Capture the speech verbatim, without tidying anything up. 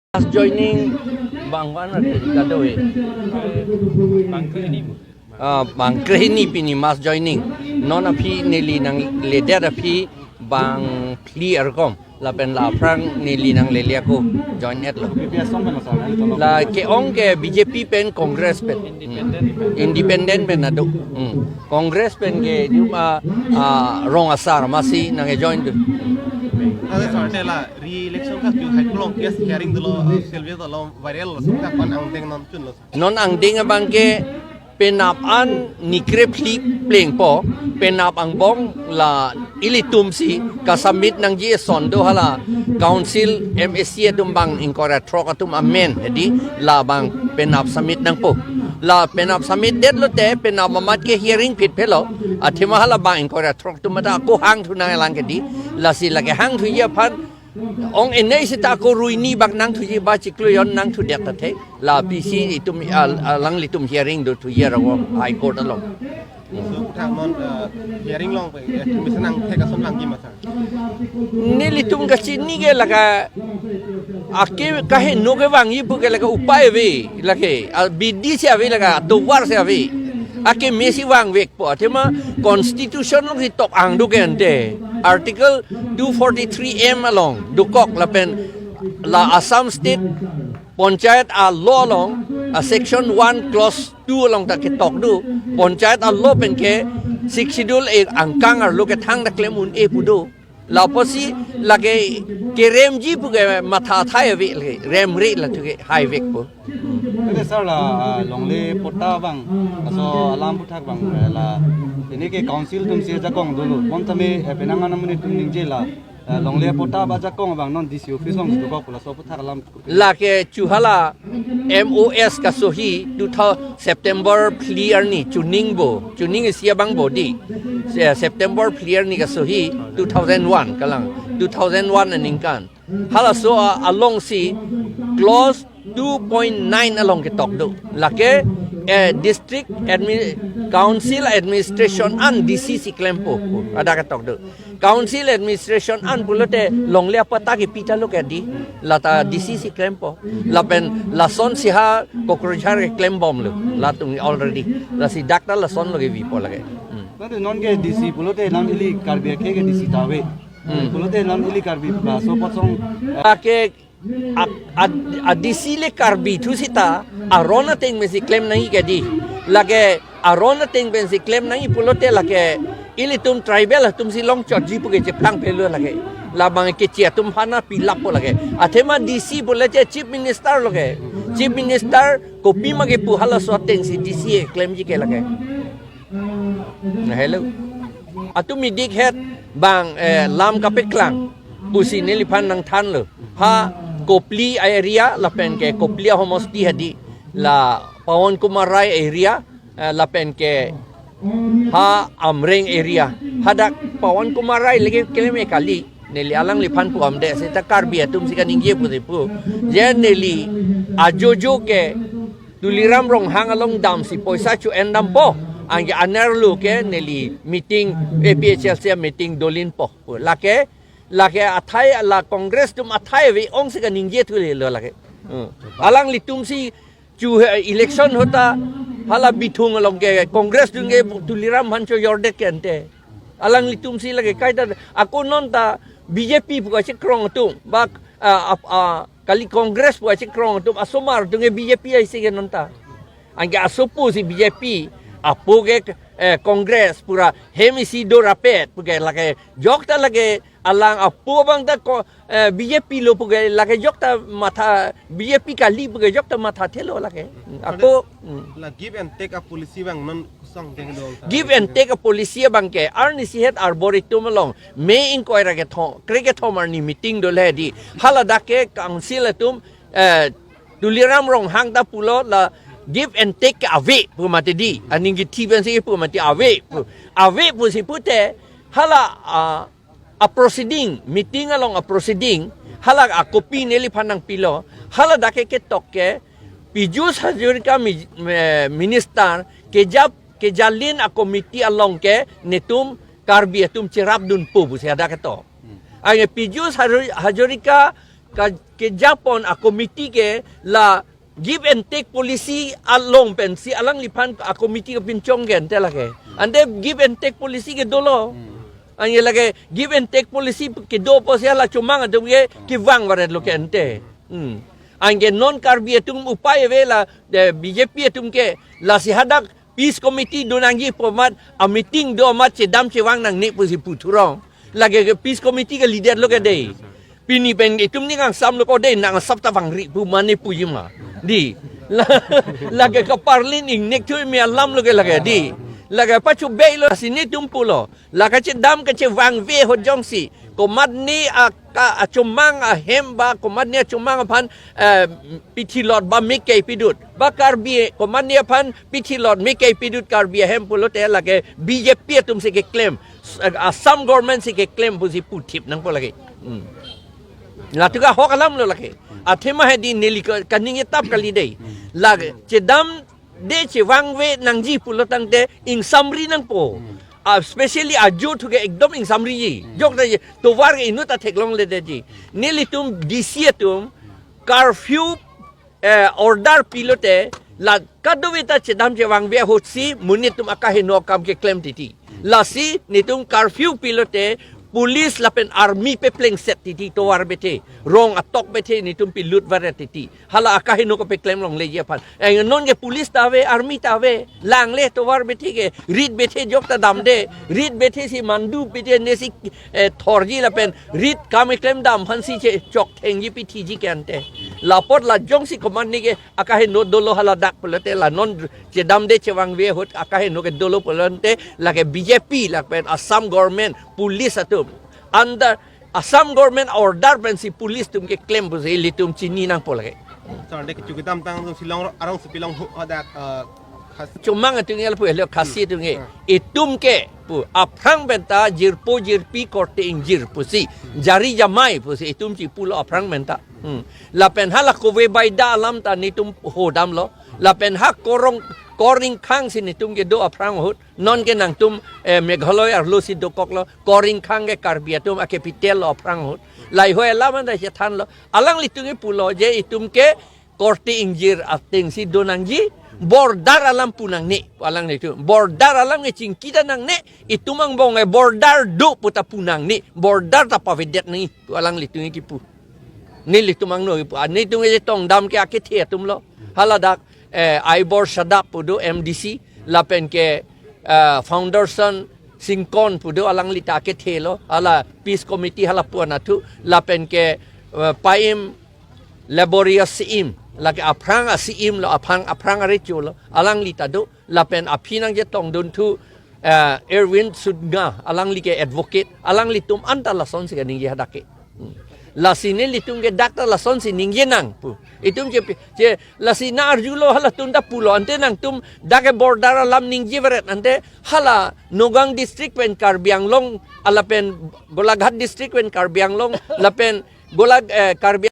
Mass joining bang wan ati kado e. Bang krehini bu. Ah, bang krehini pini mass joining. Non aphi neli nangledet aphi bang phli arkom. Lapen la aphrang neli nanglele ako join-etlo. P P S song pen lo sir, nangli tolo. La ke-ong ke B J P pen Congress pen. Independent pen ado. Hmm. Congress pen ke juma, ah, rong asar masi nangkejoin tu. Ate sir, te la re-election ka tu hai pulo case hearing dolo, ah, selve dolo viral lo, sir, ka pan angdeng non chun lo. Non angdeng abang ke penap an ni krepli plengpo, penap angbong la ilitum si ka-submit nangji eson do hala council M A C atum bang ingkoi ra throk atum amen hedi la bang penap submit nangpo. La penap submit detlo te penap amat ke hearing phit phelo. Athema hala bang ingkoi ra throk atum mata ako hangthu nanglang kedi. Lasi lake hangthuji aphan ong enei sita ako ruini bak nangthuji ba chiklo jon nangthudet ta the. La P C itum al-, alanglitum hearing dothuji arong High Court along. So, kutha mon, eh, hearing long pe, eh, tumisa nangthek ason vangji ma sir? Nelitum kachini ke lake ake kaheno kevangji pu ke lake upai ave lake, ah, bidi si ave lake, atovar si ave. Akeme si vangvekpo. Athema constitution along si tok ang do ke ante. Article two forty-three M along dokok lapen la Assam State Panchayat a-law along, a-section one clause two along ta ketok do. Panchayat a-law pen ke Sixth Schedule e angkang arlo kethang ta klem un-e pu do. Lapusi lake keremji pu ke matha thai ave lake, remre la thu ke haivekpo. Ate sir la, ah, longle patta bang, laso alam aphuthak bang, eh, la, ini ke council atum si ajakong dolo. Bonta me, eh, penang anam amonit atum ningje la, eh, longle patta ba ajakong bang non D C office along dokok laso aphuthak alam. Lake chu hala M O S kasohi two thousand, September phli arni chuning bo, chuning isi abang bo di. Se-, September phli arni kasohi two thousand one kalang, two thousand one aningkan. Halaso a-, along si clause two point nine along ketok do. Lake, eh, district admi-, council administration an D C si klempo, ada ketok do. Council administration an pulote longle apatta kepi ta lo ke di, lata D C si klempo. Lapen lason si ha Kokrajhar ke klembomlo, latum already. Lasi dak ta lason lo kevipo lake. Hmm. Ate non ke D C pulote non ili Karbi akhei ke D C ta ave. Hmm. Pulote non ili Karbi ba so potsong, eh, ake a, a, a D C le Karbi thu sita, aron ateng pensi klem nangji ke di. Lake aron ateng pensi klem nangji pulote lake ilitum tribal atum si longchotji pu ke cheplang phelo lake. Labang kechi atum hana pilappo lake. Athema D C pule che Chief Minister lo ke. Chief Minister kopima kepu halaso ateng si D C e klemji ke lake. Hello. Atum idik het bang, eh, lam kapeklang pusi neliphan nangthanlo. Ha Kopili area lapen ke Kopili ahomosti hadi, la Pawan Kumar Rai area, eh, lapen ke ha Amreng area. Hadak Pawan Kumar Rai lake klem-e kali. Neli alangliphan pu amde seta Karbi atum si kaningje pu de pu. Je neli ajojo ke Tuliram Ronghang along damsi poisa cho-en dampo. Anke anerlo ke neli meeting, A P H L C meeting dolinpo. Lake, lake athai la Congress atum athai ave ong si kaningje thulelo lake. Hmm. Alanglitum si chu he election ahut ta hala Bithung along ke Congress atum ke Tuliram aphan cho-jordet ke ante. Alanglitum si lake kaita ako non ta B J P pu kachekrong atum ba, ah, ah, ah, kali Congress pu kachekrong atum asomar atum ke B J P aisi ke non ta. Anke asopo si B J P, apo ke, eh, Congress pura hem isi dorapet pu ke lake jokta lake alang apo abang ta ko, eh, B J P lo pu ke lake jokta matha, B J P kali pu ke jokta mathathelo lake. Ako, hmm. La give and take a policy bang non kusong deng dong ta. Give and take a policy abang ke arnisi het Arboretum along May ingkoi ra kethom, kre kethom arni meeting dole di. Haladak ke council atum, eh, Tuliram Ronghang ta pulo la give and take ke ave pu mati di. Aning kithi pensi pu mati ave pu. Ave pusi pute hala, ah, a-proceeding, meeting along a-proceeding, hala a-copy neliphan nangpilo, haladak ke ketok ke, Piyush Hazarika mi-, eh, minister, kejap, kejalin a-committee along ke, netum Karbi atum cherapdunpo pusi hadak ketok. Hmm. Anke Piyush Haru-, Hazarika Ka, kejapon a-committee ke la give and take policy along pensi alangliphan a-committee kepinchong ke ante lake. Ante give and take policy ke dolo. Anke lake give and take policy kedo pusi hala chomang atum ke kevang varet lo ke ante. Hmm. Anke non Karbi atum upai ave la, eh, B J P atum ke lasi hadak peace committee do nangji pu amat, a-meeting do amat chedam chevang nangne pusi puthurong. Lake ke peace committee ke leader lo ke dei. Pini pen itum ning angsam lo ko dei, nang asap ta vangri pu mane puji ma. Dei. La, lake kaparlin ingnek thu mi alam lo ke lake dei. Lake pachobei lo si netum pulo. La kachedam kachevangve ahut jongsi komatne aka, achomang ahem ba komatne achomang aphan, eh, pithilot ba mekei pidut. Ba Karbi komatne aphan pithilot mekei pidut Karbi ahem pulote lake B J P atum si keklem, s-, Assam government si keklem pusi puthip nangpo lake. Hmm. Latu ke ahok alam lo lake. Athema hedi neli ka-, kaning etap kali dei. Lake chedamde chevangve nangji pulo tangte ingsamri nangpo. Ah, especially ajo thu ke ekdom ingsamriji. Jok ta je tovar ke inut ta theklongledetji. Nelitum D C atum curfew, eh, order pilote la kadokave ta chedam chevangve ahutsi monit atum akaheno akam keklem titi. Lasi netum curfew pilote police lapen army peplengset titi tovar bethe. Rong atok bethe netum pilut varet titi. Hala akaheno kepeklem longleji aphan. Eh, non ke police ta ave, army ta ave. Langle tovar bethe ke, rit bethe jok ta damde. Rit bethe si mandu bethe ne si, eh, thorji lapen rit kam keklem dam aphan si che chokthengji pithiji ke ante. La apot la jongsi komatne ke akaheno dolo hala dak pulote la non chedamde chevangve ahut akaheno ke dolo pulo ante lake B J P lapen Assam government police atum under Assam government order pensi police atum keklem pusi ilitum chini nangpo lake. Sir, de kechu kedamtang atum Shillong ro-, arong si pilong hu hadak, eh, khas- Chomang atum ke lapu helo Khasi atum ke. Hmm. Itum ke pu aphrang penta jirpo jirpi korte ingjir pusi. Jari jamai pusi itum chipulo aphrang penta. Hmm. Lapen hala kove baida alam ta netum hodamlo. Lapen ha korong koring khang si netum kedo aphrang ahut. Non ke nangtum, eh, Meghalaya arlo si dokoklo, koring khang ke Karbi atum a-capital lo aphrang ahut. Lahei alam anta chethanlo. Alanglitum ke pulo je itum ke korte ingjir ateng si do nangji, border alam pu nangne, alanglitum. Border alam ke chingki ta nangne, itum angbong ke border do pu ta pu nangne, border ta pavedet nangji, alanglitum ke kipu. Nelitum angno kipu, ah, netum ke tongdam ke akethe atum lo. Hala dak, eh, Aibor Shadap pu do M D C, lapen ke, eh, Founderson Singkon pu do alangli ta akethe lo, hala Peace Committee hala pu anatthu, lapen ke, eh, Paim Laborious C E M, lake aphrang a-C E M lo, aphrang, aphrang arecho lo, alangli ta do, lapen aphi nangchetongdun thu, eh, Erwin Sudnga, alangli ke advocate, alanglitum anta lasonsi kaningje hadak ke. Hmm. Lasi nelitum ke dak ta lasonsi ningje nang pu. Itum che, che, lasi na arjulo halatum ta pulo ante nangtum dak ke border alam ningje varet ante hala Nagaon district pen Karbi Anglong, ah, lapen Golaghat district pen Karbi Anglong, lapen Golag, eh, Karbi